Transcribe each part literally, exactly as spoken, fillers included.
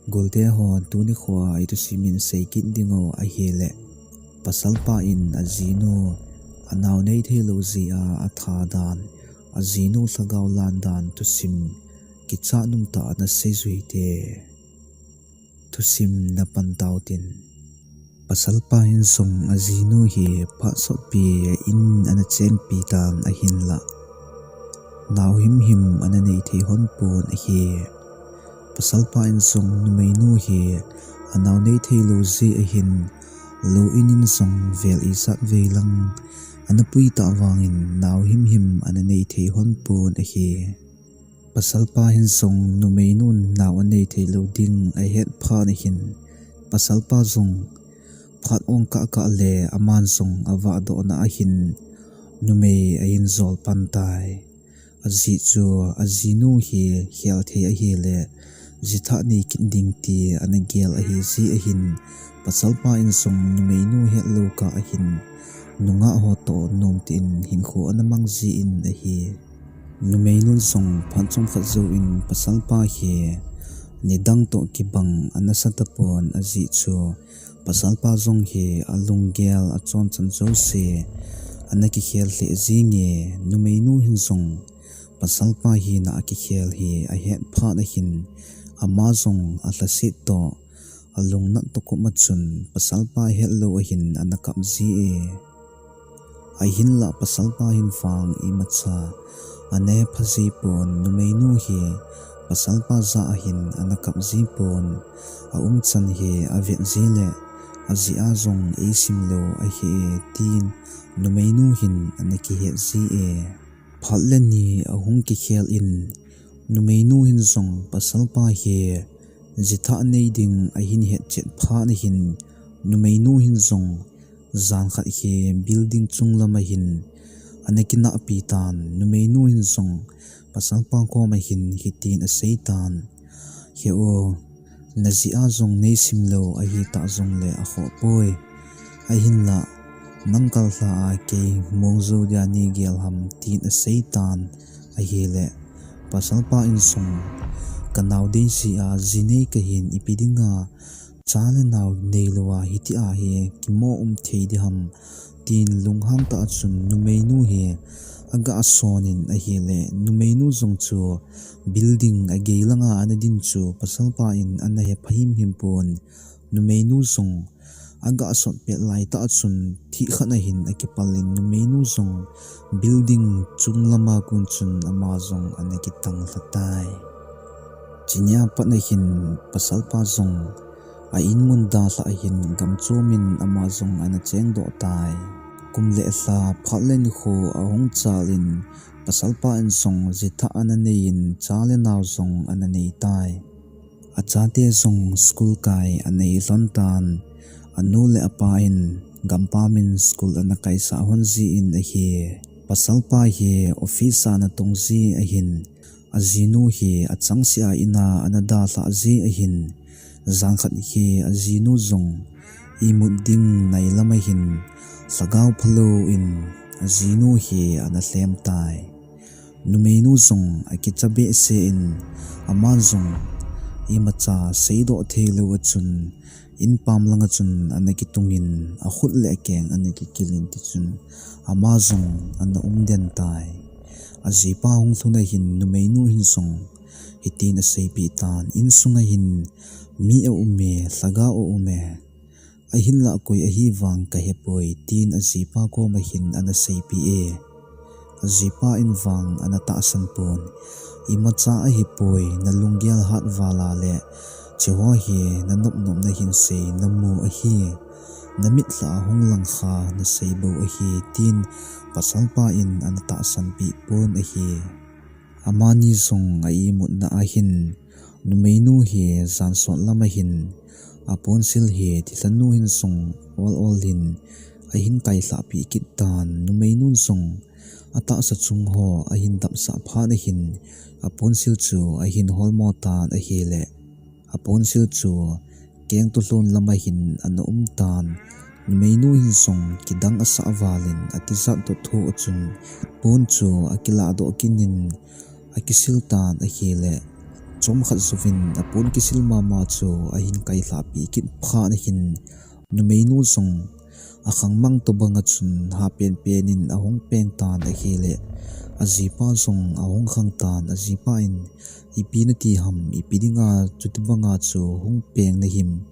Golte ho, tuni khoa i thusim in sei kit ding u ahile, pasalpa in ajinu anao nei thei lou jeh a atha dan, ajinu lhagao lan dan thusim kichat um tah ana sei u hite. Thusim na pan tau tin. Pasalpa in jong ajinu hi phat sotpi in ana chengpi tan ahinlah, nao himhim ana nei thei hon pon ahi. Pasalpa in jong numeinu hi anao nei thei lou jeh ahin, lou in in jong vel ijat vei lang ana pui tah vangin nao himhim ana nei thei hon pon ahi. Pasalpa hin jong numeinun nao anei thei lou ding ahet phat ahin, pasalpa jong phat ong kah kah le aman jong avahdohna ahin numei ahin jol pan tai. Ajeh chu ajinu hi khel thei ahile, jithah nei kit ding ti ana gel ahi jeh ahin, pasalpa in jong numeinu hetlou kah ahin, nungah ho toh nom tah in hinkho ana mang jin ahi. Numeinun jong phat chomkhat jouvin pasalpa hi nidang toh kibang ana sa tapon, ajeh chu pasalpa jong hi alunggel achonchan jouse ana kikhel lheh jenge. Numeinu hin jong pasalpa hina akikhel hi ahet phat ahin, ama jong alhaset toh alungnat toh koma chun pasalpa hetlou ahin ana kap ji e. Ahinlah pasalpa hin vang imacha ana hepha ji pon, numeinu hi pasalpa jah ahin ana kap ji pon, aumchan hi avet ji le, ajeh a jong eisim lou ahi e, tin numeinu hin ana kihet ji e. Phat le ni ahung kikhel in, numeinu hin jong pasalpa hi jithah nei ding ahin hetchet phat ahin, numeinu hin jong jan khat hi building chunglam ahin ana kinahpi tan, numeinu hin jong pasalpa koma hin hitin asei tan, He o, najeh a jong neisim lou ahitah jongle akhoh poi. Ahinlah, nang kalhah a kei mong jou dia neigel ham, tin asei tan ahile, pasalpa in jong, Kanao dei jeh a ji nei kahin ipi dinga cha le nao neilou a hitia hi kimo um thei diham, tin lunghang tah a chun numeinu hi aga son in ahile, numeinu jong chu building agei langa ana din chu pasalpa in ana hepha himhim pon, numeinu jong aga sot pet lai tah a chun thih khat ahin akipal in, numeinu jong building chunglama kon chun ama jong ana kitang lha tai. Chunia pat ahin pasalpa jong a in mun dalhah ahin gamchom in ama jong ana chengdoh tai. Kum le lha, phat le nikho ahung chal in, pasalpa in jong jithah ana nei in, cha le nao jong ana nei tai. Achate jong school kai anei lhon tan, anu le apa in gampam in school ana kaisah hon jin ahi. Pasalpa hi office a ana tong ji ahin, ajinu hi achangseh a in a ana dalhah ji ahin, jan khat hi ajinu jong imut ding nailam ahin, lhagao phalouvin ajinu hi ana lhem tai. Numeinu jong akicha behseh in, aman jong imacha seidoh theilou a chun, in pam langa chun ana kitungin, akhut le akeng ana kikil in, tichun ama jong ana umden tai. Ajipa hung lhun ahin numeinu hin jong hitin aseipeh tan, Insunga hin mi aume, lhagao aume, ahinlah koi ahi vang kahepoi, tin ajipa koma hin ana seipeh e. Ajipa in vang ana tahsan pon, Imacha ahipoi, nalunggel hat val a le hicheho hi nanopnopna hin sei namu ahi, namitlha a hung langkha nasei bou ahi, tin pasalpa in ana tahsanpeh pon ahi. Amani jong a imutna ahin, numeinu hi jansot lam ahin, aponsil hi thilhanu hin jong ol ol in ahin kailhahpeh kit tan, numeinun jong atahsa chung ho ahin dapsah phat ahin, aponsil chu ahin holmo tan ahile, aponsil chu kengtolhon lam ahin ana um tan. Numeinu hin jong kidang asah val in atijat doh tho a chun pon chu akilahdoh kit in akisil tan ahile, chomkhat jouvin apon kisil mama chu ahin kailhahpi kit phat nahin, numeinu jong akhangmang tobanga chun hapenpen in ahung peng tan ahile, ajipa jong ahung khang tan. Ajipa in, "Ipi nati ham, ipi dinga chuti banga chu hung peng nahim?"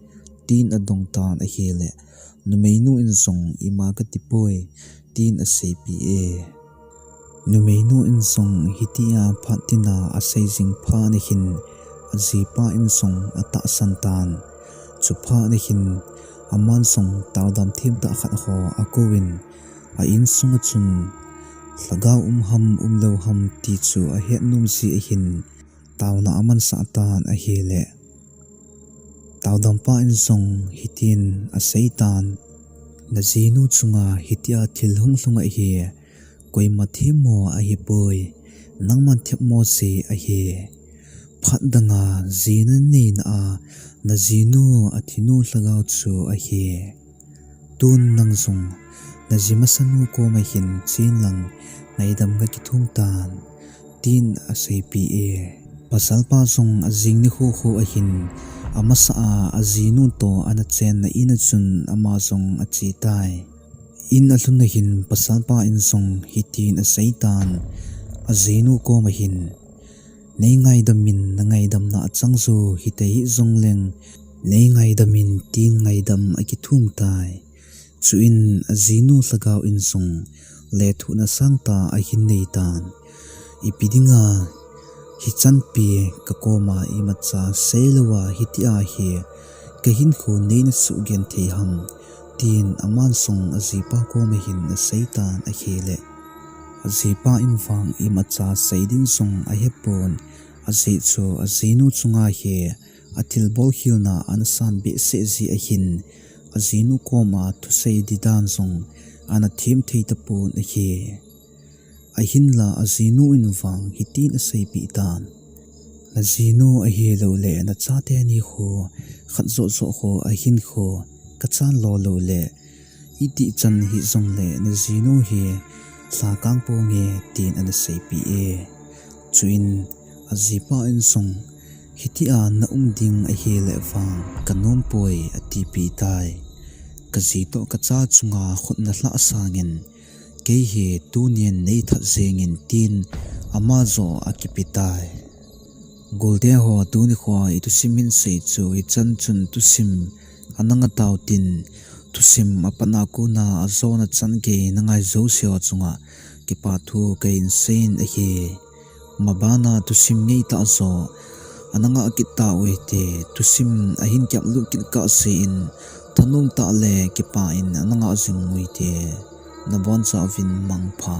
tin adong tan ahile, numeinu in jong, "Ima kati poi," tin aseipeh e. Numeinu in jong hitia phat tina asei jing phat nahin, ajipa in jong atahsan tan. Chuphat nahin, aman jong taodam themtah khat ho akouvin, a-insunga chun, lhagao um ham umlou ham ti chu ahet nom jeh ahin, taona amansah tan ahile, taodampa in jong hitin asei tan, "Najinu chunga hitia thil hung lhung ahi, koima themmo ahipoi, nangman themmo jeh ahi. Phat danga jina neina a najinu athinu lhagao chu ahi. Tun nang jong naji masanu koma hin chenlang ngaidam gakithum tan," tin aseipeh e. Pasalpa jong ajing nikho kho ahin, amasa a ajinu toh ana chenna in a chun ama jong ache tai. In alhun nahin pasalpa in jong hitin asei tan, ajinu koma hin, "Nei ngaidamin nangaidamna achang jo hite hijongleng, nei ngaidamin," tin ngaidam akithum tai. Chuin ajinu lhagao in jong lethuhna sangtah ahin nei tan. "Ipi dinga hichanpi kakoma imacha seilouva hitia hi kahinkho neina sugenthei ham?" tin aman jong ajipa koma hin asei tan ahile, ajipa in vang imacha sei ding jong ahepon, ajeh chu ajinu chunga hi athilbol khelna ana san behseh jeh ahin, ajinu koma thusei didan jong ana themthei tapon ahi. Ahinla ajinu in vang hitin aseipeh tan, "Najinu ahilouleh nachate nikho khat joh joh kho ahinkho kachan lo louleh, itih chan hijongle najinu hi lhakang ponge," tin ana seipeh e. Chuin ajipa in jong, "Hitia naum ding ahile vang kanompoi," atipeh tai. "Kaji toh kacha chunga khut nalhah sangin, kei hi tunin neithat jengin," tin ama joh akipe tai. Golte ho, tuni khoa ithusim hinsei chu hichan chun thusim ana ngatau tin, thusim apatna kona ajona chan gei nangai jouse ho chunga kipathu kahin seiyin ahi. Mabana thusim ngeitah joh ana ngah kit tau hite, thusim ahin kiaplut kit kahsen, thanom tah le kipah in ana ngah jing u hite. Nabonchauvin mangpha.